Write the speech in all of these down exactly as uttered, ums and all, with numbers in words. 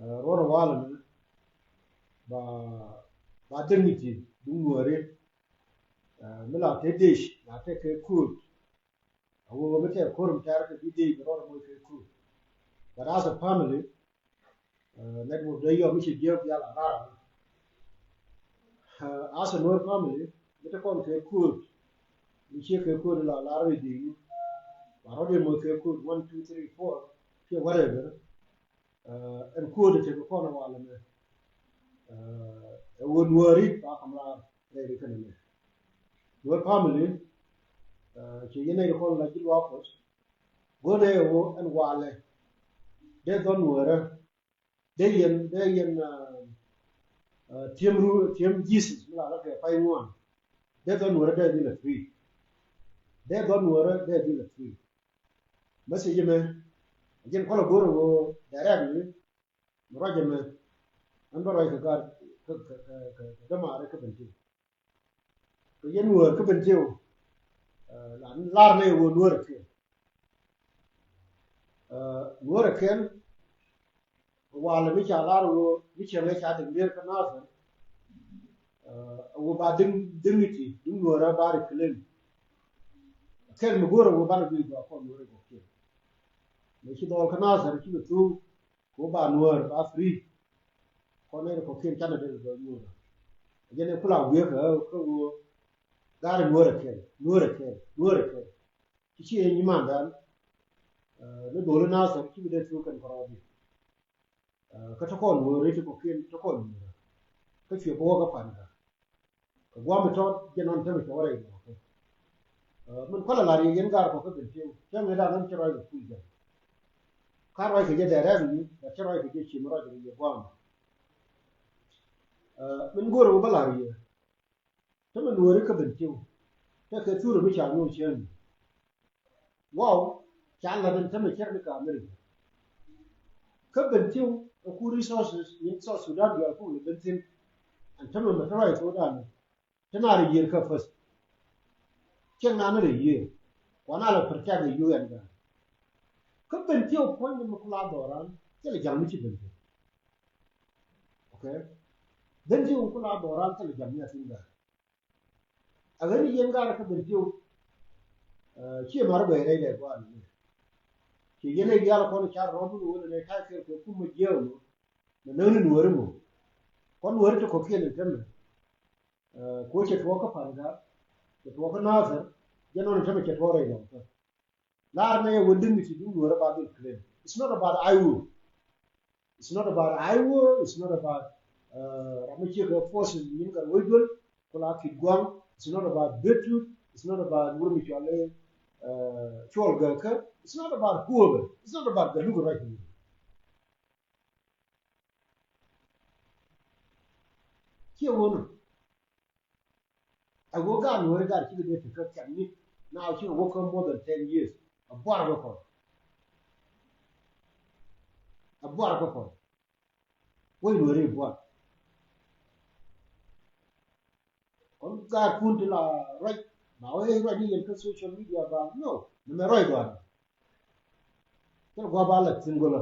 Ruɔ̱n walɛ ni ba, ba dignity duŋ Nuääri. Mi la te dec la te kɛ kuut. A wee mi te ko̱r mi tɛr kɛ bi dec bi ruɔ̱n moc kɛ kuut. But as a family, network dee yɔm mi ci jiäk yal a rar. As a Nuer family mi te kɔn kɛ kuut. Mi ci kɛ kuut la lar ri dec ni ba ruɔ̱n moc kɛ kuut, one, two, three, four, kiɛ whatever. Ɛn kuäär ti tekɛ kɔn walɛ mɛ. Ɛ wä Nuääri ba kam raar rɛy ri kɛnɛ mɛ. Nuäär family, ci yɛn nɛy ti kɔn la ji̱ luaak Kuɔth. Go̱rnɛ ɛ wä ɛn walɛ dee dhɔn Nuäärä. Dee yɛn, dee yɛn tiɛm ru, tiɛm Jesus mi la la kɛ pay ŋuan. Dee dhɔn Nuäärä dee dhil a free. Dee dhɔn Nuäärä dee dhil a free. Message mɛ a jɛn kɔlɛ go̱r ɛ ɣöö directly mi ruac ɛmɛ. Ɛn bä ruac kɛ gar kɛ, kɛ, kɛ, kɛ dämaari kä Bentiu. Kɛ yɛn Nuäär kä Bentiu. Lar nɛ ɣöö Nuäär ɛ kɛn. Nuäär ɛ kɛn. Walɛ mi ca lar ɣöö mi cɛ ŋɛ ca dek lier kä Nasir. A wä ba diŋ, dignity duŋ Nuäärä ba reclaim. Kɛn mi go̱o̱rä wä banɛ bi gɔaa kɔn Nuäärä gɔaa kiɛn. Mɛ ci dhɔl kä Nasir ci bi thuk kɛ wä ba Nuäär ba free. Kɔn nɛy kɔ̱kiɛn canɛ dee dhɔl Nuäärä. Jɛn ɛ kula wiee kä kä wä gar Nuäärä kɛn, Nuäärä kɛn, Nuäärä kɛn. Ci ci ɛ nyimandan ni dholi Nasir ci bi dee thuk kɛn kɔrɔɔdi. Kä te kɔn Nuäärä ti kɔ̱kiɛn te kɔn Nuäärä. Kä cuɛ bä wä kä pan kä. Kɛ guam mi tɔt jɛ nɔn te mi cɛ wä rɛy mɔ kɛ. Min kɔlɛ lar yɛ yɛn gar kɔ kä Bentiu cɛ ŋɛ dan nɔn cɛ ruac kɛ kuc jɛ. Ka ruac kɛ jɛ dɛrɛ mi ba cɛ ruac kɛ jɛ ci mi ruac kɛ yɛ guam. Min go̱o̱rɛ wä bä lar yɛ. Te mi Nuääri kä Bentiu te kɛ thurɛ mi ca nyuur cien. Wow, ca lat ɛn tämɛ cär ni ka America. Kä Bentiu ɛ ku resources in South Sudan jɔal ku ni Bentiu. Ɛn tämɛ mɛ tɔrɔ ɛ Sudan. Te na rɛ yiër kä first. Cieŋ na ni rɛ yiër. Kua na lɛ protect ɛ U N gan. Kä Bentiu puɔ̱ny ni mi ku la dhɔran thilɛ jaŋ mi ci Bentiu. Okay. Bentiu ku la dhɔran thilɛ jaŋ mi a thin gan. A ɣän yɛn gaat kä Bentiu. Ciɛ mar bɛ rɛy dɛ gua̱a̱r ni. Ci yɛn ɛ diaal kɔn car rɔm ni wun ni ta̱a̱ kɛ kɛ kum jiɛw ni. Ni näŋ ni Nuääri mɔ. Kɔn Nuääri ti kɔ̱kiɛn ni tämɛ. Kuɔ cɛ tuɔɔk kä Pangak. Cɛ tuɔɔk kä Nasir. Jɛ nɔn ni tämɛ cɛ tuɔɔk rɛy dɔŋ kä. Lar nɛ yɛ wä dignity duŋ Nuäärä ba dhil claim. It's not about I O. It's not about I O. It's not about ram mi ciek forces min kar wä juɔl. Kula kit guaŋ. It's not about Betut. It's not about wur mi cual, cual gɛ kä. It's not about whoever. It's not about the look right here. Ciɛ wä nɔ. A wä gaat Nuääri gaat cikɛ dee ti kä thiak ni. Na cikɛ wä kä more than ten years. A buar kä kɔn. A buar kä kɔn. Wä Nuääri buar. Kɔn gaat kun ti la ruac. Ba wä ruac ni yɛn kä social media ba no. Ni mɛ ruac ba. Kɛn gua̱a̱ ba lɛ thin gɔlä.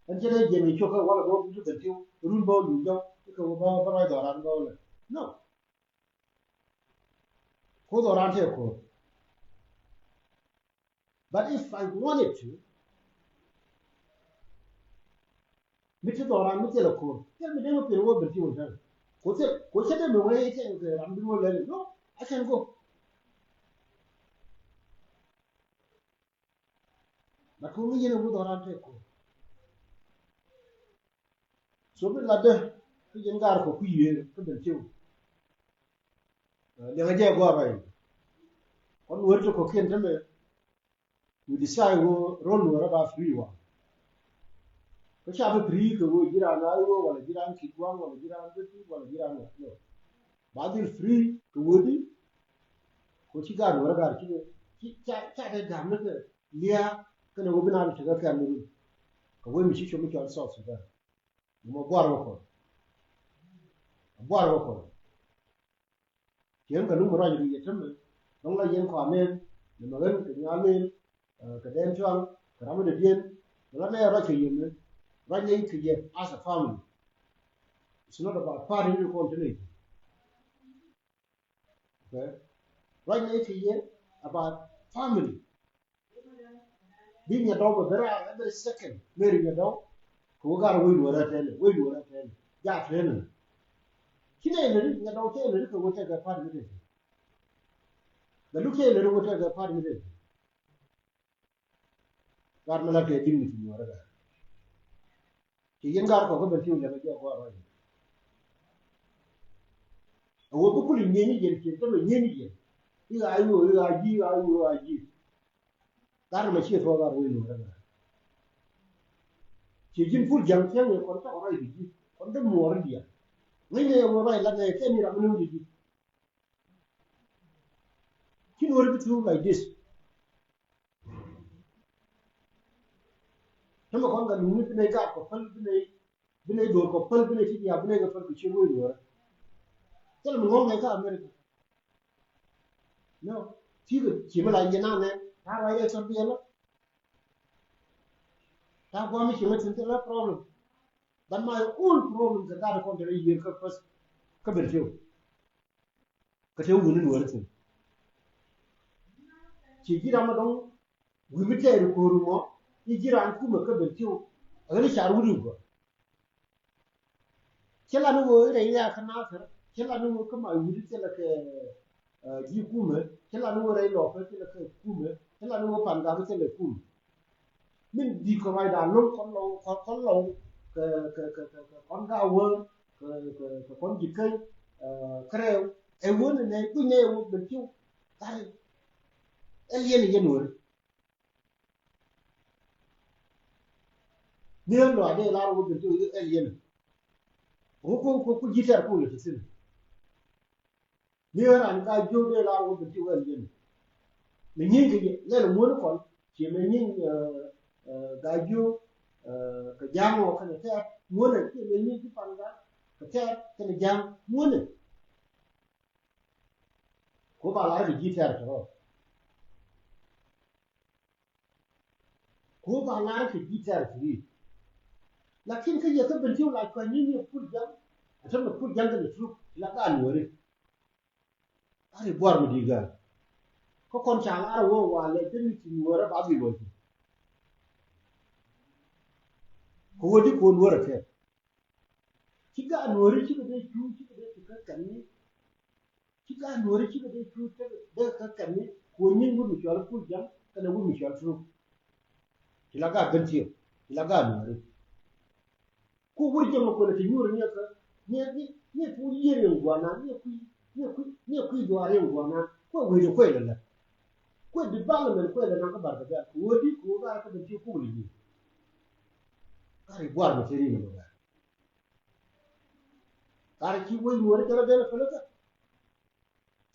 Ɛn cɛ dee jiɛn i̱ cio̱k kä walɛ bä wä bi tu dhɛn tiw run bä wä luny jɔk. Kɛ wä bä bä ruac dhɔran bä wä lɛ no. Koth ɔ ran tɛ koth. But if I wanted to, mi ti dhɔran mi thilɛ koth, thil mi dee mi pil wä ben ti wä tɛn. Ko thil ko cɛ dee mi wee cɛ ram bi wä lɛl no, I can go. But ko mi yɛn a wä dhɔran tɛ koth. So bi latdä kä yɛn gaar kɔ kui̱ yieer kä ben tiw. Liɛŋɛ jɛ gua̱a̱r rɔy. Kɔn weri ti kɔ̱kiɛn tämɛ. We decide wä ro̱l wä rɔ ba free wa. Kä ca bi free kɛ wä jiran a wä wala jiran kit gua̱a̱r wala jiran beti wala jiran wä. Ba dhil free kɛ wä di. Kɔ ci gaar wä rɔ gaar ci ca ca dee gaar ni kɛ lia̱a̱ kɛnɛ wä bi na di tekɛ kɛn ni rin. Kɛ wä mi ci com mi cɔl South Sudan. Mɛ buar wä kɔn. Buar wä kɔn. Cieŋ kɛ lum ruac ri yɛ tämɛ. Dɔŋ la yɛn kɔamen. Nɛ mɛ ɣän kɛ nyalmen. Kɛ dɛn cuaŋ kɛ ram mi dɛ diɛn. Mɛ la nɛ ruac kɛ yɛn mɛ. Ruacnɛ kɛ yɛ as a family. It's not about party ni kɔn ti ni. Okay? Ruacnɛ kɛ yɛ about family. Bi Nyadɔw bɛ bɛ raar every second. Meri Nyadɔw kɛ wä gar wec luɔrɛ tɛnɛ, wec luɔrɛ tɛnɛ. Ja tɛnɛ. Ci nɛ lɛ ri Nyadɔw tɛnɛ ri kɛ wä tɛkɛ party ni tɛnɛ. Bɛ luk tɛnɛ ri wä tɛkɛ party ni tɛnɛ. Gat mi la kɛ dignity Nuɔrɛ gat. Ci yɛn gat kɔk kä Bentiu lɛ kɛ jɔk kɔk rɔy. A wä bi kul inyieeny inyieeny ci tämɛ inyieeny inyieeny. Iɣa iwö iɣa ji̱ iɣa iwö iɣa ji̱. Gat mɛ ci thuɔk gat wä Nuɔrɛ gat. Ci ji̱n pul ja̱ŋ cieŋ i̱ kɔn cɔk rɔy kɛ ji̱ kɔn däm Nuɔrɛ diaal. Ŋäcnɛ wä rɔy lat nɛ kɛ mi ram mi ni wä ji̱. Ci Nuɔrɛ bi through like this. Tämɛ kɔn ka luŋni bi nɛy gaat kɔ päl bi nɛy, bi nɛy do̱r kɔ päl bi nɛy ti diaal bi nɛy kɛ päl kɛ ciöt wec Nuɔrɛ. Thilɛ mi ŋɔ̱ŋ nɛy kä America. No. Cikɛ ci mi la yɛn a nɛn ta̱a̱ ruac rɛy thɔn bi yɛn lɔ. Ta̱a̱ gua̱a̱m mi ci ŋä tin thilɛ problem. But my own problem kɛ gaat kɔn te rɛy yiër kä first kä Bentiu. Kä te wuni Nuɔri thin. Ci ji̱ ram ma dɔŋ wi̱i̱ mi tɛɛri ko̱o̱ri mɔ i̱ ji̱ ran kumɛ kä Bentiu. A ɣän i̱ car wuni gɔ̱. Ci la ni ɣöö i̱ rɛy ria kä Nathir, ci la ni ɣöö kä ma wuni thilɛ kɛ ji̱ kumɛ, ci la ni ɣöö rɛy lɔɔkä thilɛ kɛ kumɛ, ci la ni ɣöö pan gak thilɛ kumɛ. Min di kɛ ruacda lo̱ŋ kɔn lɔw kɔn lɔw kɛ kɛ kɛ kɔn ga wä kɛ kɛ kɔn ji̱ käny kɛ rɛw. Ɛ wä ni nɛ guic nɛ ɛ wä Bentiu. Gat ɛ liɛn ɛ yɛn wä ri. Ni ɣän luac dee lar wä Bentiu ɛ liɛn ɛ. Ŋu ku ku ji̱ tɛr ku lɛ ti thin. Ni ɣän ran ka jiök dee lar wä Bentiu ɛ liɛn ɛ. Mi nyiŋ kɛ yɛ lɛl ŋuɔ̱n kɔn. Ciɛ mɛ nyiŋ ga jiök kɛ ja̱a̱ŋ ɔ kɛnɛ tɛɛr ŋuɔ̱nɛ, ciɛ mɛ nyiŋ ti pan ga kɛ tɛɛr kɛnɛ ja̱a̱ŋ ŋuɔ̱nɛ. Ku ba lar kɛ ji̱ tɛɛr tɔrɔ. Ku ba lar kɛ ji̱ tɛɛr tɔrɔ. Lakin kä yɛ kä Bentiu la cuany ni ni pul ja̱ŋ. A tämɛ pul ja̱ŋ kɛnɛ truk la ka Nuɔri. Gat i̱ buar mi di̱i̱t gat. Kä kɔn ca lar wä walɛ kä ni ti Nuɔrɛ ba bi luɔc. Kɛ wä di ko̱n wärä kɛ. Ci gat Nuɔri cikɛ dee cu cikɛ dee ti kä kɛn ni. Ci gat Nuɔri cikɛ dee cu cikɛ dee kä kɛn ni. Kɛ wä nyin wut mi cual pul ja̱ŋ kɛnɛ wut mi cual truk. Ti la gat Bentiu ti la gat Nuɔri. Ku wur jɛ mɛ kuɛlɛ ti nyuur nyɛ kä nyɛ nyɛ nyɛ ku yier yɛn guanan nyɛ ku nyɛ ku nyɛ ku duar yɛn guanan. Kuɛ wecɛ kuɛ lɛ lɛ kuɛ development kuɛ lɛ nan kä bar kɛ bɛl ku wä di ku wä bar kä ben ti kuk lɛ nyi. Kar i̱ buar mɛ ti ri mɛ bɛl kar ci wec Nuɔri jɛ rɔ ben a fɛlɛ kä.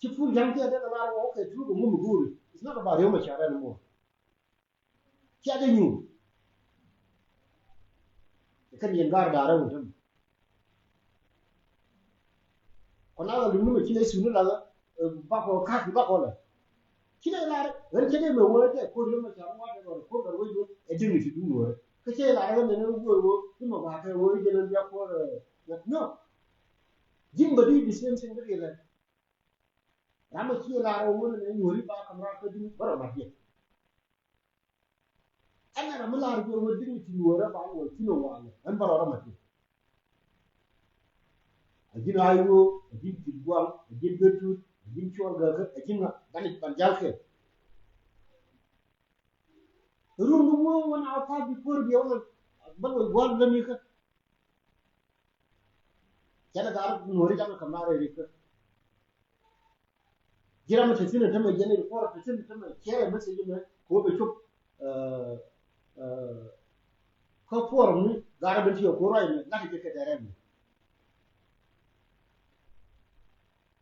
Ci pul ja̱ŋ ti a dee kɛ lar wä kɛ through kɛ ŋum go̱o̱ri. It's not about Riek Machar anymore. Cia dee nyuur. Kɛn yɛn gaar da̱a̱r ɛn wä täm. Kɔn a ɣä luŋni mɛ ci nɛ sun ni la ɣä bakɔ ka̱k bakɔ la. Ci nɛ lar ɣän cɛ dee mɛ wä tɛ ko̱r yɛn mɛ ca wä tɛ lɔr ko̱r lɔr wä yɛ ɛ dee mi ti duŋ wä. Kä cɛ lar ɣä nɛ ni wä wä ni mɛ bakɛ wä jɛ nɛ bia ko̱r ɛ nɔ. Ji̱n bä di the same thing bä di lɛ. Ram a cie lar ɔ wun ni Nuɔri ba kam rar kä di̱n bä rɔ mat yɛ. Ɛn ram mi lar jɛ wä di̱n ti Nuɔri ba wä ti ni wa lɛ ɛn bä rɔ rɔ mat yɛ. A ji̱n a iwö a ji̱n ti guaŋ a ji̱n betut a ji̱n cuɔl gäkä a ji̱n ŋa ban i̱ ban jal kɛ. Run ni wä wä na pa bi kuɔr bi wä na ban wä guaŋ lä ni kä. Cɛ ni gar Nuɔri jam kam na rɛ ri kä. Ji̱ ram mi te thi̱n tämɛ jɛn i̱ kuɔr te thi̱n tämɛ cɛ message mɛ ko bɛ cop. Kä kuɔr mi gar ben ti ko ruac mɛ lat jɛ kɛ dɛrɛ mɛ.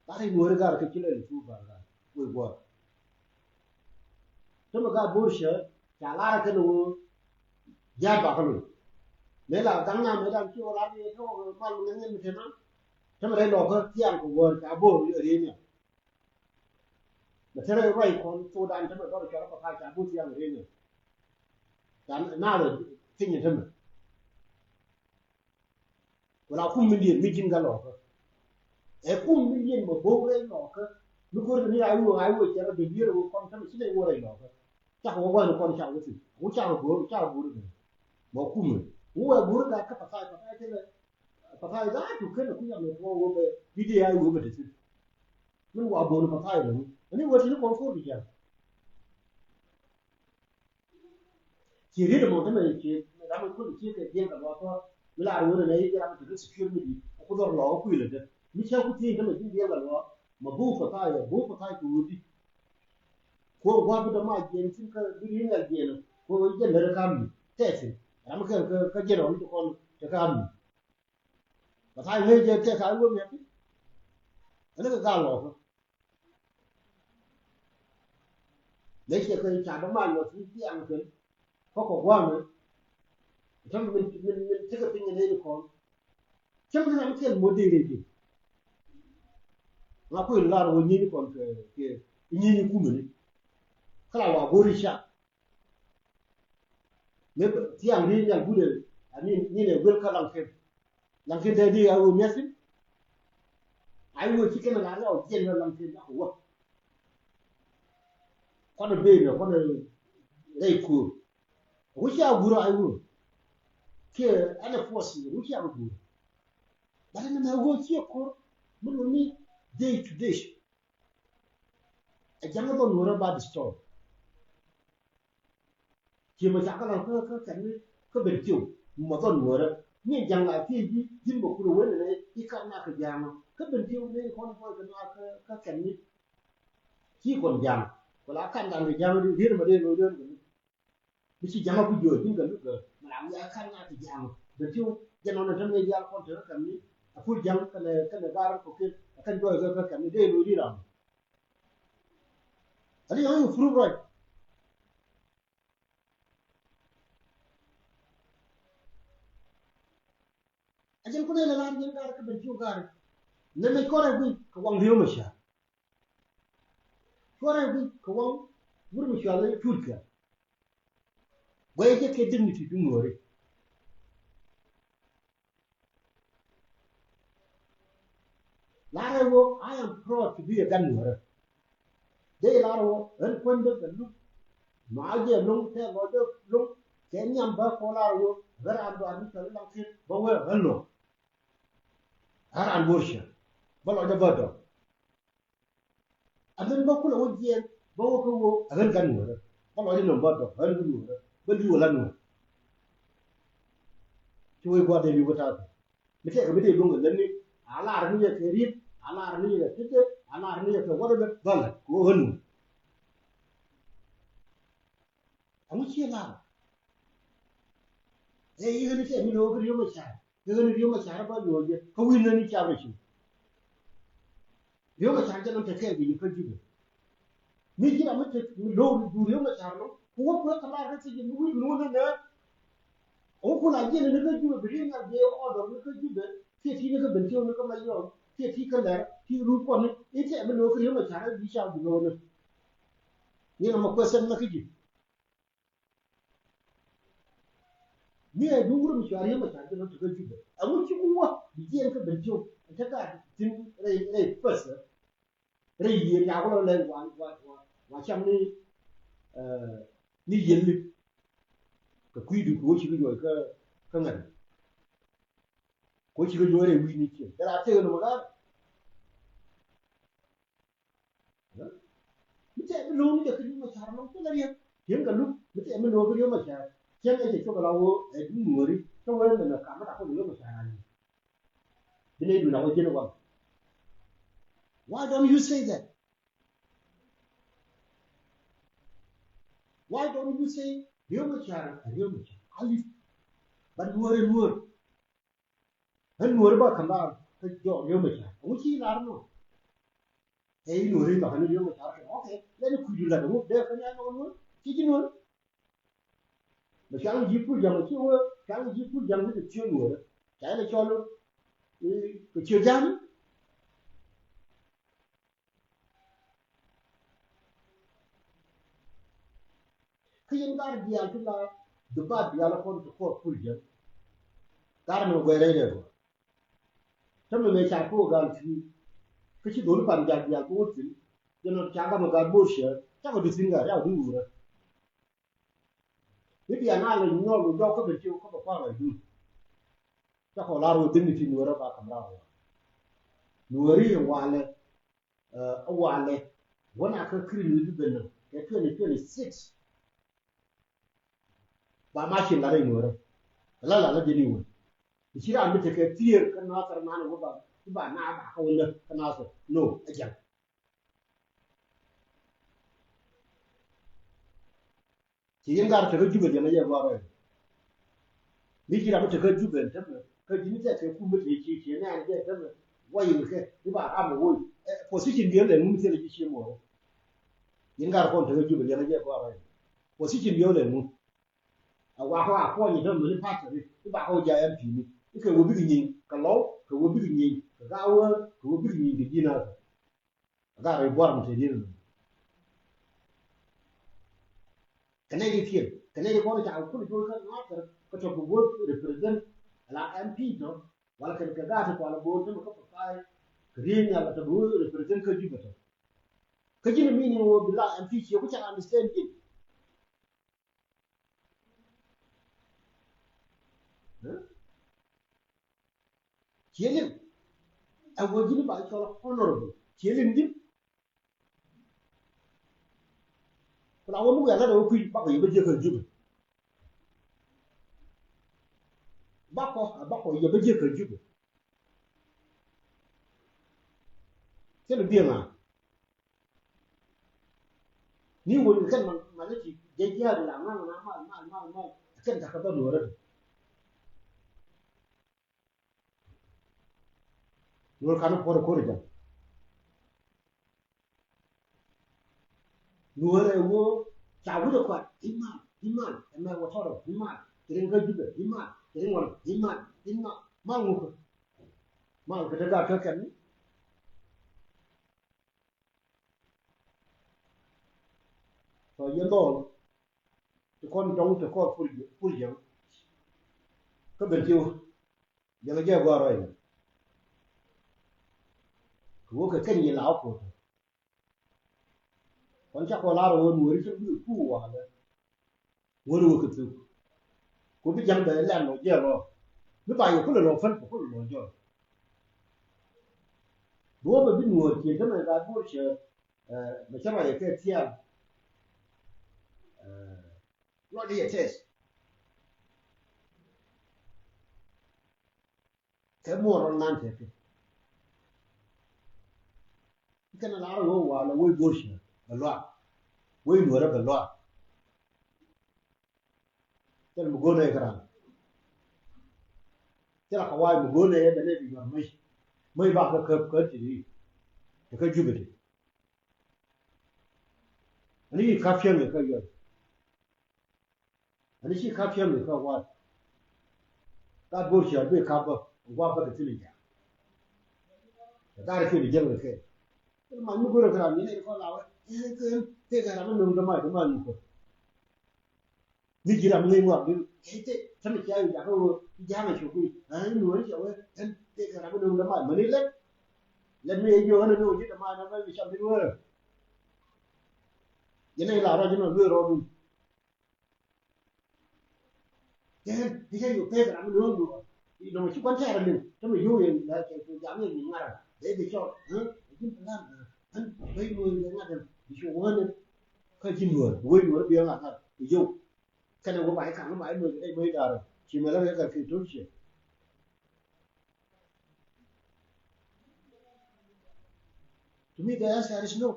Gar i̱ Nuɔri gar kɛ ci lɛ li cu gar gar wec guɔr. Tämɛ gar bor cɛ ca lar kɛn wä. Jiaat bakä loc mëë la gaŋ na mëë dan ci wä lar ni tɔk mal mi ŋäŋ ni te na. Tämɛ rɛy lɔkä thiaŋ kɛ wäär ca bo̱o̱r riee nhiam. Mɛ te rɛy ruac kɔn thokdan tämɛ dɔr cɔl kɛ pal ca bo̱o̱r thiaŋ riee nhiam. Ca naath ɛ piny tämɛ. Wala kum mi diet mi ji̱n kä lɔkä. Ɛ kum mi diet mɛ bo̱o̱k rɛy lɔkä. Mi ko̱r kɛ ni a iwuɔ a iwuɔ cɛ rɔ dee bier wä kɔn tämɛ ci lɛ iwuɔ rɛy lɔkä. Cakɔ wä gua̱n kɔn cakɔ wä thi̱n. Wä cakɔ go̱o̱r cakɔ go̱o̱r kɛ. Mɛ kum mi wä wɛ go̱o̱r ka kä pathai pathai kɛ lɛ. Pathai da̱a̱ tu kɛn a kui̱ amɛ tuɔ wä bɛ bi dee a iwuɔ bɛ dee thi̱n. Min wa bo̱o̱r pathai lɛ ni. Ani wä ti ni kɔn ko̱r bi jam. Ci riet mɔ tämɛ ci ram mi kul ci kɛ diɛn kɛ luɔth tɔ mi la ruɔn nɛ i̱ ram mi te secure mi di ku dhɔr lɔ ku ilɛ dɛ mi cɛ ku thiin tämɛ ji̱ diɛn kɛ luɔth ma bu pathai bu pathai ku wudi. Ko gua bi dama jiɛn tin ka bi ri ngal jiɛn ko jɛ lɛ kam ni tɛsin ram kɛ ka jɛ rɔ ni kɔn te kam ni. Pathai ŋäc jɛ tɛk a iwuɔ miɛt ti ɛn kɛ gal lɔkä. Lɛ ciɛ kɛ ca dämac wä thi̱n thiaŋ kɛn kä kɔ gua̱a̱mɛ. Täm min min min tekɛ piny kɛ nɛy ti kɔn. Cäm kɛ ram kɛl mo̱t dee rɛy piny. Ŋa kui̱n lar wä nyieeni kɔn kɛ kɛ nyieeni kumɛni. Kä la wa go̱ri ca. Mëë thiaŋ di nyal gudɛ ani ni nɛ wel kä laŋ ken. Laŋ ken dee di a wee miasin. Ai wee ci kɛn la la jiɛn la laŋ ken ak wä. Kɔn ben kɔn rɛy kur. Wä ci a gur ai wee. Kiɛ ɛn ɛ force wä ci a gur. But ɛn mɛ wä ci a kur. Mun wä ni day to day. Ɛ jaŋ bä nuɔrɛ ba destroy. Ci mɛ cakɛ la kä kä kɛn ni kä ben tiw mɛ dhɔn nuɔrɛ ni jaŋ la thiec ji̱ ji̱n bɛ kulɛ wen ni i̱ kat na kɛ jaŋ kä ben tiw ni kɔn bɔy kɛ na kä kä kɛn ni. Ci kɔn jaŋ kɛ la kat na kɛ jaŋ di riet mɛ dee loc dee kɛ ni. Bi ci jaŋ ku jiɔ ji̱n kɛ luk kɛ mɛ la wiaa kat na kɛ jaŋ ben tiw jɛ nɔn ni tɛn ni dial kɔn te kä kɛn ni a pul jaŋ kɛn kɛn gar kɔ kɛn kɛn jɔy kɛ kä kɛn ni dee loc di ram. Ani yɔŋ i̱ prove right. A jɛn kunɛ lɛ lar jɛn gar kä ben cu gar. Nɛ mɛ kɔrɛ gui kɛ waŋ riw mɛ car. Kɔrɛ gui kɛ waŋ wur mɛ car lɛ cur kɛ. Guɛ jɛ kɛ dignity du nuɔri. Lar ɛ wä, I am proud to be a gat nuɔrɛ. Dee lar ɛ wä ɣän kuändä kɛ luk. Ma̱a̱ jɛ lo̱ŋ tɛ lɔcdä lo̱ŋ kɛ nhiam bä kɔ lar ɛ wä ɣän raan dɔaar mi cɔl i̱ Laŋ Kiɛt bä wee ɣän lo̱ŋ. Ɣän raan bo̱r cä bä lɔcdä bä dɔ̱ŋ. Ɛ min bä kulɛ wä jiɛɛn bä wä kä wä ɛ ɣän gat nuɔrɛ bä lɔcdä nɔm bä dɔ̱ŋ ɣän gat nuɔrɛ bä li̱w ɛ la nuɔr. Ci wee gua̱a̱r dee li̱w kä ta̱a̱. Mi tɛkɛ mi dee luäŋ kɛ lätni a lar ni yɛ kɛ riet a lar ni yɛ kɛ tetdɛ a lar ni yɛ kɛ wädädɛ bälä kɛ ɣöö ɣän wä. Ɛŋu ciɛ lar ɛ i̱ ɣän i̱ tɛk mi lo̱o̱k kä Riek Machar kɛ ɣän i̱ Riek Machar bä luɔ̱ɔ̱c jɛ kä wi̱i̱ nän i̱ cap rɛ ci. Riek Machar jɛ nɔn te kɛɛl kɛ yɛ kä Jubɛ. Mi ji̱ ram mi te mi lo̱o̱k du Riek Machar nɔ ku wä kuɛ kɛ lar kä thiec mi wi̱i̱ mi wä nän nɛ. Ɔ kun a jiɛn ni kä Jubɛ bi riŋ a biɛ ɔdɔr ni kä Jubɛ kiɛ ti ni kä Bentiu ni kä Mayɔm kiɛ ti kä Lɛr ti rut kɔn ni i̱ tɛk mi lo̱o̱k kä Riek Machar bi ca bi lo̱o̱k ni. Ni na ma kuɛ sɛn na kä ji̱. Mi ɛ duŋ wurɛ mi cua Riek Machar jɛ nɔ ti kä Jubɛ. Ɛ ŋu ci mi wä bi jiɛn kä Bentiu ɛ cä gaa tin rɛy rɛy pɛth. Rɛy yiëë riaak wä lɔ lɛ wa wa wa wa cam ni, eh, ni yiëli. Kɛ kui̱du kɛ wä ci kɛ juɔc kä kä ŋa̱t. Kɛ wä ci kɛ juɔc rɛy wi̱i̱ni ciëŋ kɛ la tëë nɔmɔ gaat. Mi tɛɛ mi lo̱o̱ ni jɛ kɛ Riek Machar lɔŋ thilɛ riɛk. Tiɛŋ kɛ luk mi tɛɛ mi lo̱o̱ kɛ Riek Machar. Cɛn ɛ cɛ cok ala wä ɛ duŋ nuɔri cä wee mɛmɛ kam mi dak kɛ Riek Machar ani. Bi nɛy duun a wä jiɛn waŋ. Why don't you say that? Why don't you say Riek Machar a Riek Machar? Alif. But nuɔr ɛ nuɔr. Ɣän nuɔri ba ka̱n raar kä jɔɔk Riek Machar. Ŋu ci lar nɔ? Ɛ i̱ nuɔri ba ka̱n Riek Machar kɛ. Okay. Lɛn i̱ kui̱du lat ŋu dee ka̱n ya nɔ nuɔr. Ci ji̱ nuɔr. Mɛ cual ji̱ pul ja̱ŋ ci wee cual ji̱ pul ja̱ŋ ni kɛ ciö nuɔr. Ca ilɛ cɔl kɛ ciö ja̱ŋ. Kä yɛn gar diaal ti la dubat diaal kɔn ti kɔɔr pul jɛn. Gar mi guɛy rɛy rɛy bä. Tämɛ mëë ca program thi̱n. Kä ci dholi pan jak diaal kɛ wä thi̱n. Jɛn ɔ ca gamɛ gat bor cɛ cakɔ di thi̱n gat yak di wurä. Ni diaal na lɛ nyɔl wä jɔk kä ben ci wä kä bɛ kua̱r ɛ dun. Cakɔ lar wä dignity Nuäärä ba kam rar wä. Nuääri in walɛ, ɛ walɛ. Wä na kä kiri ni di ben kɛ twenty twenty six. Ba ma cin gat ɛ Nuäärä. Kɛ la la la jɛ ni wä. Ti ci ran mi tekɛ fear kä Nasir nanɛ wä ba, wä ba na ba kä wä lä kä Nasir. No, ɛ jɛn. Ci yin gar tekä Jubɛ diɛn a yɛ gɔrɛ. Mi ci ram mi tekä Jubɛ tämɛ kä ji̱n tɛ kɛ kum mi te ci ci nɛ an jɛ tämɛ. Wa yin kɛ i̱ ba ram woi. Ɛ, position diɛn lɛ ŋun thilɛ ci ci mɔ. Yin gar kɔn tekä Jubɛ diɛn a yɛ gɔrɛ. Position diɛn lɛ ŋun. A wakɔ a puɔ̱ny i̱ tämɛ ni pastor i̱ ba kɔ ja M P ni i̱ kɛ wä bikɛ nyieny kɛ lɔw kɛ wä bikɛ nyieny kɛ gawä kɛ wä bikɛ nyieny kɛ ji̱n a. Gat rɛy buar mi te dier ni. Kɛ nɛy di thiel kɛ nɛy di kɔn ca kun jol kä ŋa̱thɛr kä tɔ bi wä represent ala M P tɔ wala kɛn kɛ gat ti kual bo̱o̱l tämɛ kä papai kɛ riey nhial tɔ bi wä represent kä Jubɛ tɔ. Kä ji̱n mi ni wä bi la M P ciɛ ku ca understand ji̱n. Ciɛ liŋ. Ɛ wä ji̱n ba cɔl honorable. Ciɛ liŋ ji̱n. Ku la wä mi wiaa lat ɛ wä kui̱ bakɔ yɛ bä jiäk kɛ Jubɛ. Bakɔ, ɛ bakɔ yɛ bä jiäk kɛ Jubɛ. Thilɛ biɛ ŋa. Ni wä ni kɛn ma, ma lɛ ti jɛ jiaari la ŋa̱ŋ na mal, mal, mal, mal. Kɛn dakä bä Nuäärä. Nuäär kan puɔr ko̱r jɛ. Nuäär ɛ wä ca wut ɛ kuat i̱ mal, i̱ mal, ɛ mɛ wä tɔrɔ i̱ mal. Kɛ rin kä Jubɛ i̱ mal, kɛ rin wan i̱ mal, i̱ mal. Mal ŋukä. Mal kɛ te gat kä kɛn ni. Tɔ yɛn dhɔl ti kɔn dɔŋ ti kɔn pur jiäŋ, pur jiäŋ. Kä ben ti wä jiäŋ jɛ gɔaa rɔy ni. Kɛ wä kɛ kɛn yi la wä ko̱t. Kɔn ca kɔ lar wä Nuäri cä wi̱i̱ ku walɛ. Ŋuɔ̱t wä kɛ thuk. Ku bi ja̱ŋ bɛ lɛn lɔ jiɛl lɔ. Bi ba yɛ kulɛ lɔ fäl kɛ kulɛ lɔ jɔl. Duɔ̱ɔ̱p ɛ bi Nuäär kiɛ tämɛ gat Bor cɛ, ɛ, mɛ cä rɔy ɛ kɛ thiaal. Ɛ, lɔ di yɛ tɛth. Kɛ muɔr rɔ nan tɛth kɛ. Kɛn a lar wä walɛ wä Bor cɛ bɛ luak. Wä Nuäärä bɛ luak. Thilɛ mi go̱o̱r nɛy kä ram. Thilɛ kɛ wa̱a̱ mi go̱o̱r nɛy ɛ bɛ nɛy bi yuɔr mäc. Mäc ba kä käp kä ti ti. Ti kä Jubɛ ti. Ani yi kap cäŋ ɛ kä yuɔr. Ani ci kap cäŋ ɛ kä wa̱a̱. Ka go̱o̱r cäŋ bi kap bä gua̱a̱ bä ti thilɛ ja̱a̱. Ɛ dhar kiɛ bi jäŋ ɛ kɛ. Thilɛ mac mi go̱o̱r ɛ kä ram ni nɛy kɔn la wä. Ɛ kɛ tëëkɛ ram mi nöŋ dämac dämac mi kɔ. Mi ji̱ ram ŋäc ŋuak di ɛ te tɛn cia yu jakä wä ja̱a̱ŋ a cuk kui̱ a ni wä ni cɛ wä ɛn te kɛ ram wä ni wä dämac mäni lɛt. Lɛt mi ɛ ji̱ wä ni wä ji̱ dämac na mɛ mi cam ni wä. Yɛn ɛ la rɔ ji̱ nɔ luee rɔ dun. Kɛn ni cɛ yu pek ram wä ni wä ŋuak. Nɔmɔ ci kuan tɛɛr ni tämɛ yo̱o̱ yɛn la cɛ ja̱a̱ŋ yɛn ni ŋa̱r a bɛ bi cɔl. Ɛ ji̱ plan. Ɣän wec Nuäär bia ŋa̱t ɛn bi cu wä ni kä ji̱ Nuäär wec Nuäär bia ŋa̱t ŋa̱t bi yio̱w. Kɛnɛ wä ba i̱ ka̱n wä ba i̱ Nuäär i̱ Nuäär da̱rä ci mɛ lä kɛ kɛ kɛ to̱r ciɛ. To me the answer is no.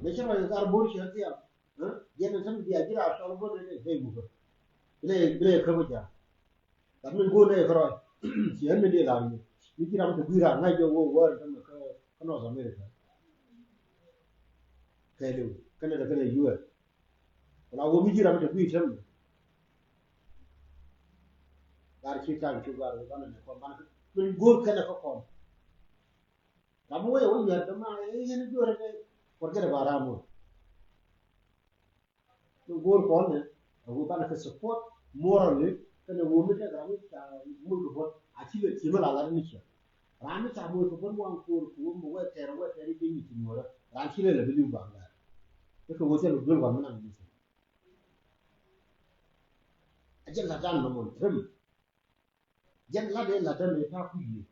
Mëë cä rɔy kɛ kar bo̱r ciɛ thiam. Jiɛn ni täm bia ji̱ raar cɔl bo̱r ni dee mukɛ. Bi lɛ bi lɛ käp kä ja̱a̱ŋ. Gat min go̱o̱r nɛy kärɔa ci ɣän min dee la̱r yio̱w mi ji̱ ram te gui̱i̱r raar ŋa̱c jɛ wä wä ri tämɛ kä North America. Kɛɛliw kɛnɛ dee kɛnɛ U S. Wala wä mi ji̱ ram te gui̱i̱r tämɛ. Gat ci ta̱a̱ ci gat wä banɛ nɛ kɔn banɛ min go̱o̱r kɛnɛ kä kɔn. Ram mi wä yɛ wä yuɛr däma ɛ yɛn i̱ duɔrɛ kɛ forget about ram wä. Ni go̱o̱r kɔn nɛ a wä banɛ kɛ support morally. Kɛnɛ wä mi tɛk ram mi ca moc kɛ buɔ̱t a ci lɛ ci mi la lat ni ciɛ. Ram mi ca moc kɛ buɔ̱t waŋ ko̱r kɛ wä mi wɛ tɛr wɛ tɛr i̱ ben ni ci nuɔrä ram ci lɛ lɛ bi li̱w bak lat. Kɛ kɛ wä thil duel wan mi naŋ ni ci. A jɛ lat dan nɔmɔ tɛm. Jɛn lat dee lat dan ni ta ku yiëë.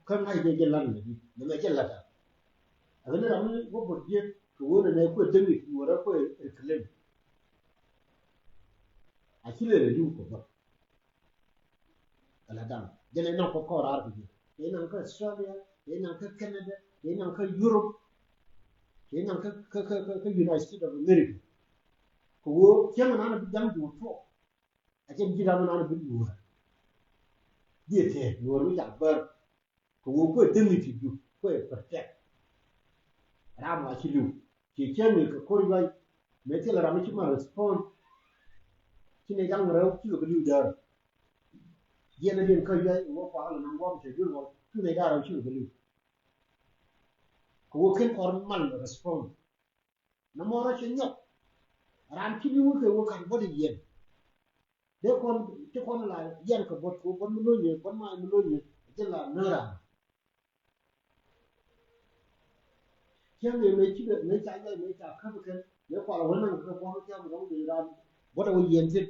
Kä ŋa̱c dee jɛ lat ni di ni mɛ jɛ lat dan. A ɣän ram mi wä buɔ̱t jiɛ kɛ wä ni nɛ kuɛ däŋ ni ci nuɔrä kuɛ reclaim. A ci lɛ lɛ li̱w kɛ buɔ̱t. Ala daŋ jɛn ɛ naŋ kɔ kɔɔr raar kɛ jɛ. Kɛ naŋ kä Australia, kɛ naŋ kä Canada, kɛ naŋ kä Europe, kɛ naŋ kä kä kä kä United States of America. Kɛ woo cäŋ nan bi daŋ duur tuɔ. A cɛn ji̱ ram nan bi duur. Jiɛ tɛɛ duur mi ca bär. Kɛ woo kuɛ dignity du kuɛ protect. Ram wa ci liw ci cɛ mi kɛ kor yuay. Mɛ thil ram ci ma respond. Ci ne jaŋ rɛw ci kɛ liw dɛr. Jiɛn a din kä yuay woo kwa ala nan guam cɛ dul woo ci ne jaŋ rɛw ci kɛ liw. Kɛ woo ken kɔr mal respond. Na mɔrɔ cɛ nyɔk. Ram ci liw kɛ woo kan body yɛn. Dee kɔn ti kɔn la yɛn kɛ buɔt kɛ buɔt mi lo̱nyɛ buɔt ma mi lo̱nyɛ jɛ la nöra. Cɛ mi mɛ ci mɛ ca jɛ mɛ ca käp kɛn mɛ kual wä naŋ kɛ buɔt kɛ buɔt mi dɔŋ dee ran buɔt a wä yɛn thin.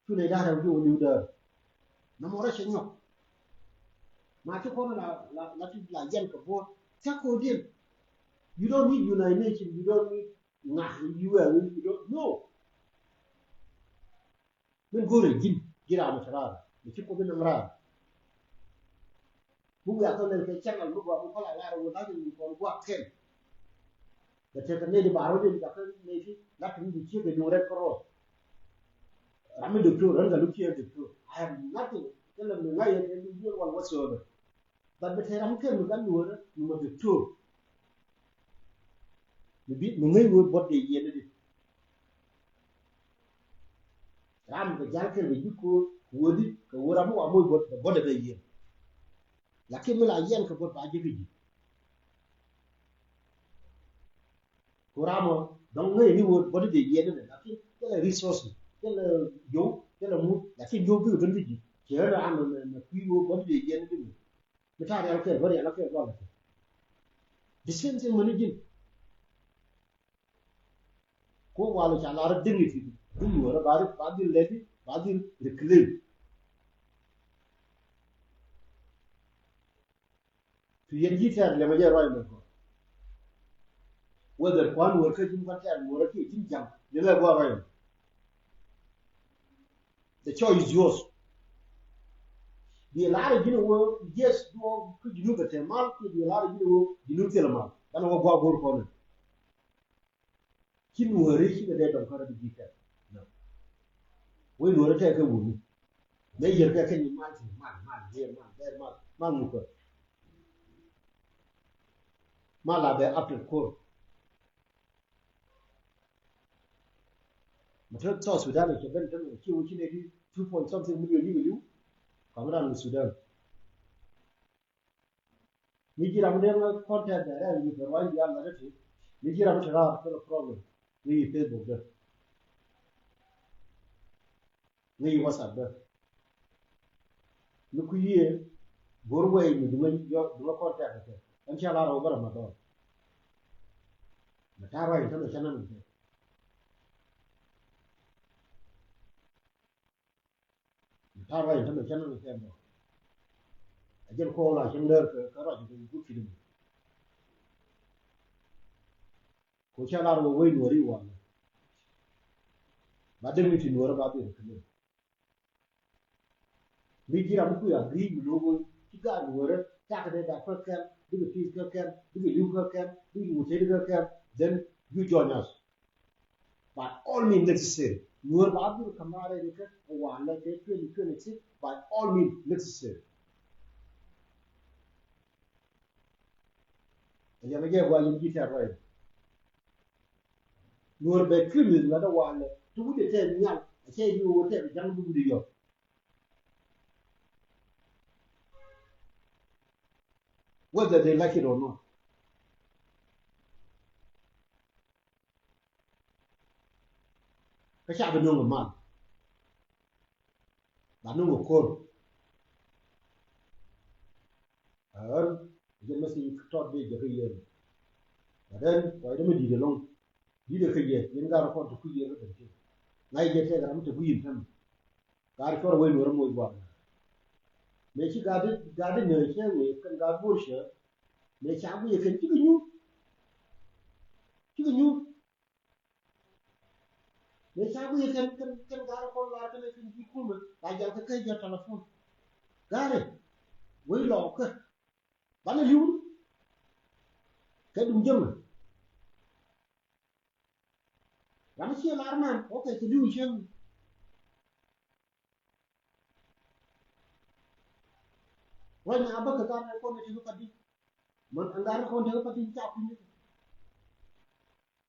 Cu nɛ da̱rɛ wä ji̱ wä liw däär. Na mɔ rɛ cɛ nyɔk. Ma ti kɔn la la la ti la yɛn kɛ buɔt cɛ kɔ diɛn. You don't need United Nations, you don't need ŋa, you are, you don't know. Min go̱o̱rɛ ji̱n ji̱ ram mi te raar mi ci Kuoth in nam raar. Mi wiaa thɔ lɛl kɛ channel mi gɔaa mi kɔl a lar wä la̱th in kɔn gua̱a̱k kɛn. Kɛ tekɛ nɛy di bar wä lɛl jakä nɛy ti la̱th in di ciek in ret kärɔɔth. Ram mi doctor ran kɛ luk ciek doctor. I have nothing. Thilɛ mi ŋa̱c yɛ kɛ mi jiek wal whatsoever. But bɛ te ram kɛn mi ka nuɔrɛ mi ma doctor. Mi bi mi ŋäc wee buɔt dee yiɛn ni di. Ram kɛ jal kɛn kɛ ji̱ ko̱o̱r kɛ wee di kɛ wee ram mi wa moc buɔt kɛ buɔt dee bɛ yiɛn. Lakin mi la yiɛn kɛ buɔt ba ji̱ kɛ ji̱. Ko ram ɔ dɔŋ ŋäc ni wee buɔt dee yiɛn ni di lakin kɛ lɛ resource kɛ lɛ yow kɛ lɛ mu lakin yow bi kɛ ben kɛ ji̱. Cɛ ram mɛ mɛ kui̱ wee buɔt dee yiɛn ni di mɛ. Mi ta̱a̱ rial kɛl bä rial kɛl bä lɛ kɛl. The same thing mani ji̱n. Ko wal ca lar dignity dum nuɔrä ba dhil ba dhil lɛti ba dhil reclaim. Tu yɛn ji̱ tɛr lɛmɛ jɛ ruac mɛ kɔ. Whether kuan wär kä ji̱n kuan tɛr nuɔrä kiɛ ji̱n jam lɛmɛ gua ruac mɛ. The choice is yours. Bi lar ji̱n wä yes duɔ kä ji̱n wä bɛ tɛr mal kiɛ bi lar ji̱n wä ji̱n wä thil mal. Banɛ wä gua go̱r kɔnɛ. Ci nuɔri ci kɛ dee dɔŋ kärɛ bi ji̱ kɛ. Wec nuɔri tɛk kɛ wuni. Mɛ yɛr kɛ kɛ ni mal ti mal mal yɛ mal bɛr mal mal mukɛ. Mal a bɛ after kor. Mɛ te South Sudan kɛ ben te mɛ ci wä ci ne di two point something million ni wä liw. Kɔŋ ran ni Sudan. Mi ji̱ ram den la contact bɛ rɛl ni bɛ ruac dial la rɛti. Mi ji̱ ram te raar kɛ problem. Ni yi Facebook dɛ. Ni yi WhatsApp dɛ. Ni ku yie go̱r wɛy mi duŋä yɔ duŋä contact kɛ. Ɛn ca la rɔ bä Ramadan. Mɛ ta̱a̱ ruac ni tämɛ ca nan kɛ. Ta̱a̱ ruac tämɛ cä nɔnɔ kɛn bä. A jɛn kɔɔl a cäŋ däär kɛ kɛ ruac kɛ gup ci dämɛ. Ko ca lar wä wec nuɔri wanɛ. Ba däŋ ni ti nuɔrä ba dhil kɛ lɛ. Mi ji̱ ram mi kui̱ agree mi lo̱k wä ci gaat nuɔrä cakɛ dee dak kä kɛn bikɛ peace kä kɛn bikɛ li̱w kä kɛn bikɛ ŋucɛ di kä kɛn. Then you join us. By all means necessary. Nuɔr ba dhil kamare ni kä walɛ kɛ twenty twenty-six by all means necessary. Yɛn jɛ gua yin ji̱ tɛr rɛy. Nuɔr bɛ kiri mi la da walɛ. Tu wudi tɛr nyal. A cɛ yi wudi tɛr jaŋ du wudi yɔ. Whether they like it or not. Kä ca bi nöŋ mal. Ba ni wä ko̱r. Ɣän jɛ mɛ si tɔt bi jɛ kä yɛn. Ba den kɔc dɛ mi di̱t ɛlɔ̱ŋ. Di̱t ɛ kä yɛ yɛn gaat rɔ kɔn ti kui̱ yɛn kä ben ti. Ŋa̱c jɛ tɛk ram ti kui̱ yɛn tɛm. Gaat cuɔr wec nuɔr moc gua̱a̱k. Mëë ci gaat di gaat di nööc cɛ ŋëë kɛn gaat buɔr cɛ. Mëë ca guic ɛ kɛn cikɛ nyuur. Cikɛ nyuur. Mëë ca guic ɛ kɛn kɛn kɛn gaat rɔ kɔn lar kɛn kɛn ji̱ kumɛ ba jal kä kä jɛ telefon. Gaat rɛ wec lɔɔk kä banɛ li̱w. Kɛ duŋ jämɛ. Ram ciɛ lar man, okay, ci li̱w cieŋ. Ruac na bä kɛ gar na kɔn ni ti kä padi. Man an gar na kɔn ti kä padi ca kui̱ ni.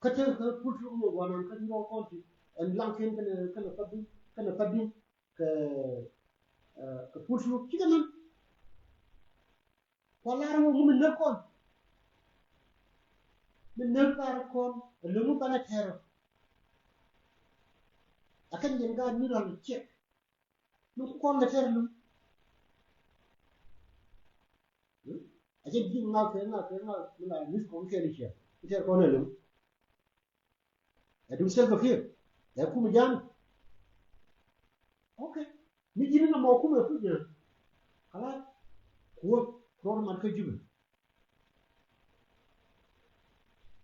Kä te kä pul ti kä mɔ guanan kä ni rɔ kɔn ti. Ɛn laŋ ken kɛn kɛn padi kɛn padi kɛ kɛ pul ti ci kɛ nan. Kua lar ŋu mi näk kɔn. Mi näk lar kɔn. Ɛ lo̱ŋ mi banɛ tɛr ɔ. A kɛn jɛn gaat mi ral ciɛk. Mi kɔn lɛ tɛr lo̱ŋ. A jɛn ji̱ ŋak kɛ ŋak kɛ ŋak mi la mi̱th kɔn kɛn ciɛk. Mi tɛr kɔn ɛ lo̱ŋ. Ɛ duŋ Salva Kiir. Ɛ kum ja̱a̱n. Okay. Mi ji̱n ni mɔ kum ɛ kum ja̱a̱n. Kala kuɔth kuɔth mat kä Jubɛ.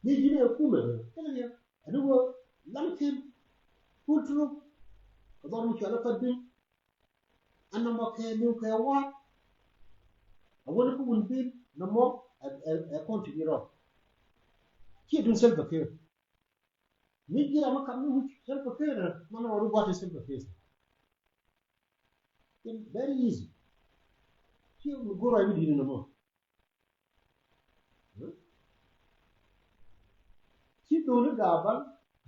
Mi ji̱n ɛ kum ɛ kɛn ɛ ani wä lam kin. Pul truk. Kɛ dhɔr mi cual ɛ pat bin. An nɔmɔ kɛ liw kɛ wa̱a̱. A wä ni kä wun bin nɔmɔ ɛ ɛ ɛ kɔn ti ni rɔ. Ci duŋ Salva Kiir. Mi ji̱ ram mi kam ni wi̱c Salva Kiir ɛ man ɔ ri gua̱t Salva Kiir. Very easy. Ci mi go̱r ɛ mi di̱t ni nɔmɔ. Ci dholi gaban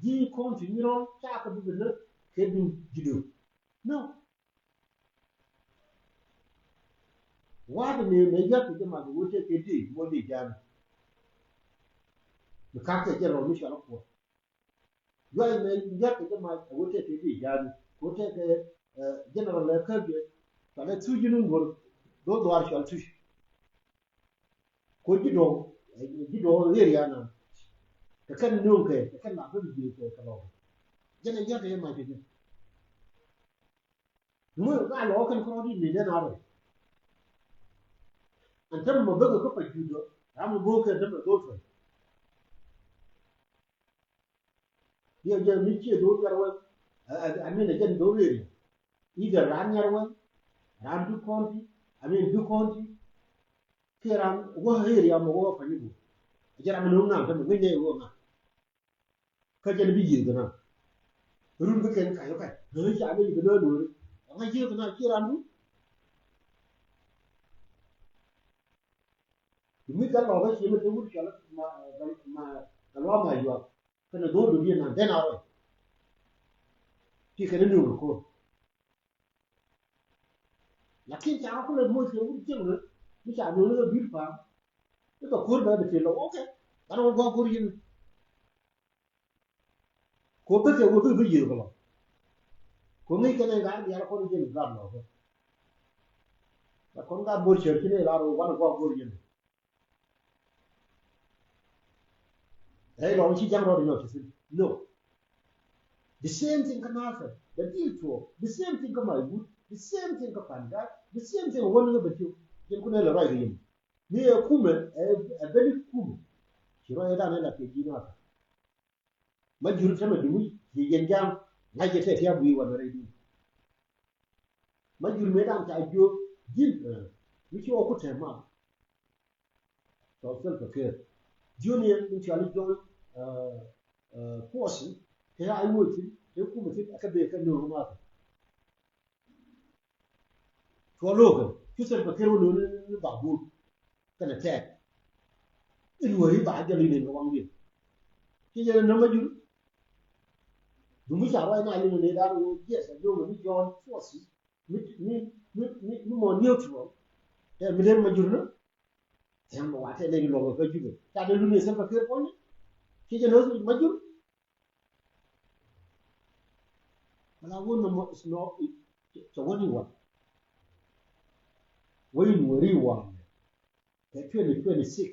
ji̱ kɔn ti nyirɔn ca kɛ bi bi lät kɛ duŋ ji̱ döök. No. Wa̱a̱ ni mɛ yɔt kɛ jɛ ma bi wä tëë kɛ di mɔ di ja̱a̱n. Mi ka̱r kɛ jɛ rɔ mi cɔal kuɔth. Juac mɛ yɔt kɛ jɛ ma bi wä tëë kɛ di ja̱a̱n. Kɛ wä tëë kɛ general lɛ kä jɛ cɔal ɛ thuc ji̱ ni ŋuɔr. Dhol dhuaar cɔal thuc. Ko ji̱ dɔ̱ŋ ji̱ dɔ̱ŋ area na. Kɛ kɛn nööŋ kɛ kɛ kɛn la bä bi ji̱ kɛ kɛ lɔk. Jɛn ɛ yɔt ɛ ma kɛ jɛ. Ŋuɛ ka lɔk kɛn kɔrɔ di ni den a rɛ. An tɛm mɔ bek kä pa ji̱ dɔ̱ ram mɔ bek kɛ tɛm mɔ dho̱l fɛ. Diɛ jɛ mi ciɛ dho̱l nyar wɛ. I mean ɛ jɛn dho̱l area. Either ran nyar wɛ ran du county. I mean du county. Kiɛ ram wä area mɔ wä pa ni bu. Ɛ jɛ ram ni wä ŋa̱ŋ tɛm mɔ ŋäc nɛ wä ŋa̱ŋ. Kä jɛn bi yiëë kɛ na run kä kɛn kac kä kac kä ca ni kɛ na nuɔri. Ɛ ŋa̱c yiëë kɛ na ci ran du. Bi mi gal lɔkä ci mi te wut cɔl ma ma gal wa ma yuak. Kɛn a dho̱o̱r dho̱o̱r yɛn na den a rɔy. Ti kɛn a nuɔri kɔn. Lakin ca kulɛ moc kɛ wut cieŋ ni mi ca nuɔni kɛ bil pa̱a̱m. Ni kɛ ko̱r bɛ bi ti lɔ okay. Banɛ wä gua̱a̱k ko̱r yɛn. Ko bikɛ wä bi bi yiëë kɛ lɔ. Ko ŋi̱i̱c kɛn in gaat diaal kɔn in ji̱n gaat lɔ kɛ. Lat kɔn gaat bo̱r cär ci ni lar wä wanɛ gua̱a̱k bo̱r yɛn. Rɛy lɔ ci ja̱ŋ rɔɔd in yɔt ci thi̱n. No. The same thing kä Nasir. The deal tuɔ. The same thing kä Maibut. The same thing kä Pangak. The same thing wä ni kä Bentiu. Ji̱n kun in lɛ ruac kɛ yɛn. Mi ɛ kumɛ ɛ beni kumɛ. Ci ruac ɛ dan in la kɛ ji̱ Nasir. Ma jur tämɛ duŋ ci yɛn jam ŋa̱c jɛ tɛt tiap wi̱i̱ wanɛ rɛy duŋ. Ma jur mëë da̱ŋ ca jiök ji̱n mi ci ɣɔw ku tɛm ma. Cɔl Salva Kiir jiön yɛn in cɔal i̱ join force. Te a iwuɔc thi̱n te kumɛ thi̱n a kä ben kä nööŋ ma thi̱n. Cuɔ lo̱o̱kɛ cu Salva Kiir wä lo̱o̱ni ni babur. Kɛnɛ tɛɛk in wä i̱ ba jɔl in in kɛ waŋdiɛn. Ci jɛ ni nöm a jur. Duŋ mi ca ruac na liŋ ni dan wä jiɛth a jo̱o̱ŋ ni join forces. Mi mi mi mi mɔ neutral. Tɛ mi den ma jur ni. Tɛm bɛ wa tɛ lɛ ni lɔk kɛ jupɛ ca dee luni Salva Kiir puɔ̱nyɛ. Ci jɛ ni ma jur. Wala wun nɔmɔ is nɔ. So what do you want? Wec Nuääri waŋ kɛ twenty twenty-six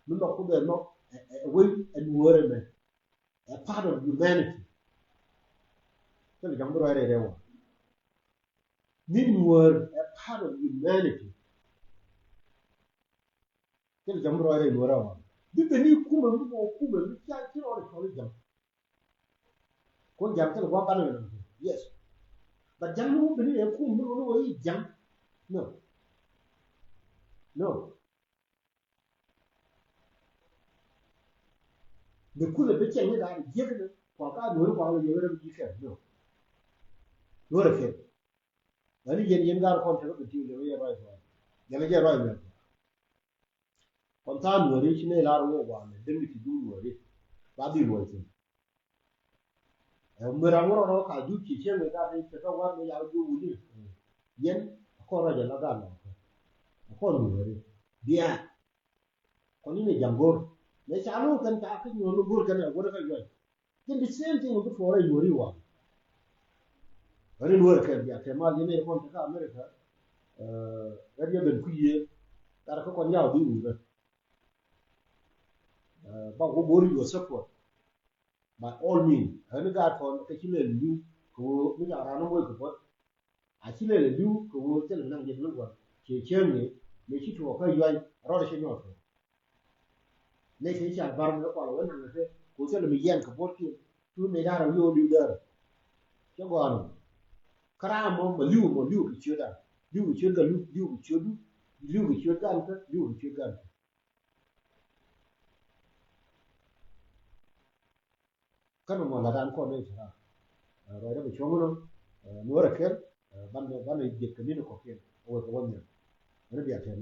mi lɔk ku bɛ nhɔk ɛ wec ɛ Nuäär ɛmɛ ɛ part of humanity. Kɛn jɔŋ bi rɔy rɛy rɛw waŋ ni Nuäär ɛ part of humanity. Kɛn jɔŋ bi rɔy rɛy Nuäär ɛ waŋ bi ben ni kumɛ mi bɔ kumɛ mi ca ci rɔɔd cɔl jɔŋ. Kun jaŋ kɛn gua̱a̱k banɛ mɛ nɔmɔ. Yes. But jaŋ ni wä bini ɛ kum ni wä ni wä i̱ jaŋ. No. No. Ni kulɛ bi cɛŋ ni da̱a̱n jiäk ni kua ka Nuäri kua lɛ yɛ wä rɛ bi ji̱ kɛn. No. Nuäri kɛn. Ani yɛn yɛn gaar kɔn tekɛ bi tiw lɛ wä yɛ ruac kua. Yɛn a jɛ ruac mɛ kua. Kɔn tha̱a̱ŋ Nuääri ci nɛy lar wä walɛ dee mi ti duŋ Nuääri ba dhil luɔ̱c thi̱n. Ɛ mi ram ŋärɔ rɔ ka jup ci cieŋ ɛ gat i̱ cɛ tɔ wat mi yal jup wuni. Yɛn a kɔn rɔ jɛ la gat lɔ kɛ a kɔn Nuääri bia. Kɔn in ɛ ja̱ŋ go̱r mɛ ca lo̱o̱ kɛn ca kä nyuɔ̱n mi go̱r kɛn ɛ wä rɛ kä yuɔc. Jɛn the same thing bi tuɔɔrɛ Nuääri wa. Ɣän in wä rɛ kɛn bia kɛ mal yɛn ɛ kɔn te kä America. Ɛ ɣän yɛ ben kui̱ yɛ gat kä kɔn yaw bi wurɛ. Ba wä go̱r yuɔ support. By all means ɣän in gaat kɔn kä ci lɛ li̱w kɛ wä mi ca ran in wä kɛ puɔt. A ci lɛl ɛ li̱w kɛ ɣöö thilɛ naŋ jɛ ni gua̱n ciɛ cäŋ ni mëë ci tuɔɔk kä yuany rɔɔdɛ cɛ nyɔɔt kɛ. Nɛy cɛ ci ca bar mi kual wä naŋ kɛ kɛ ɣöö thilɛ mi yɛn kɛ buɔt kiɛn. Cu nɛy da̱rɛ wi̱i̱ ɣöö li̱w däärä. Cɛ gɔaa ni mɔ. Kä raam mɔ mɛ li̱w mɔ li̱w kɛ ciötda. Li̱w kɛ ciöt Gatluak, li̱w kɛ ciötdu, li̱w kɛ ciöt Gankä, li̱w kɛ ciöt Gankä. Kä nɔmɔ la̱tdan kɔn ni cɛ raar. Ruacdä bɛ cuɔ̱ŋ nɔ. Nuɔ̱rɛ kɛl banɛ banɛ jiɛt kɛ ni̱n kɔ̱kiɛn. Wek kɛ wä nhiam. Ɣän bia kɛn.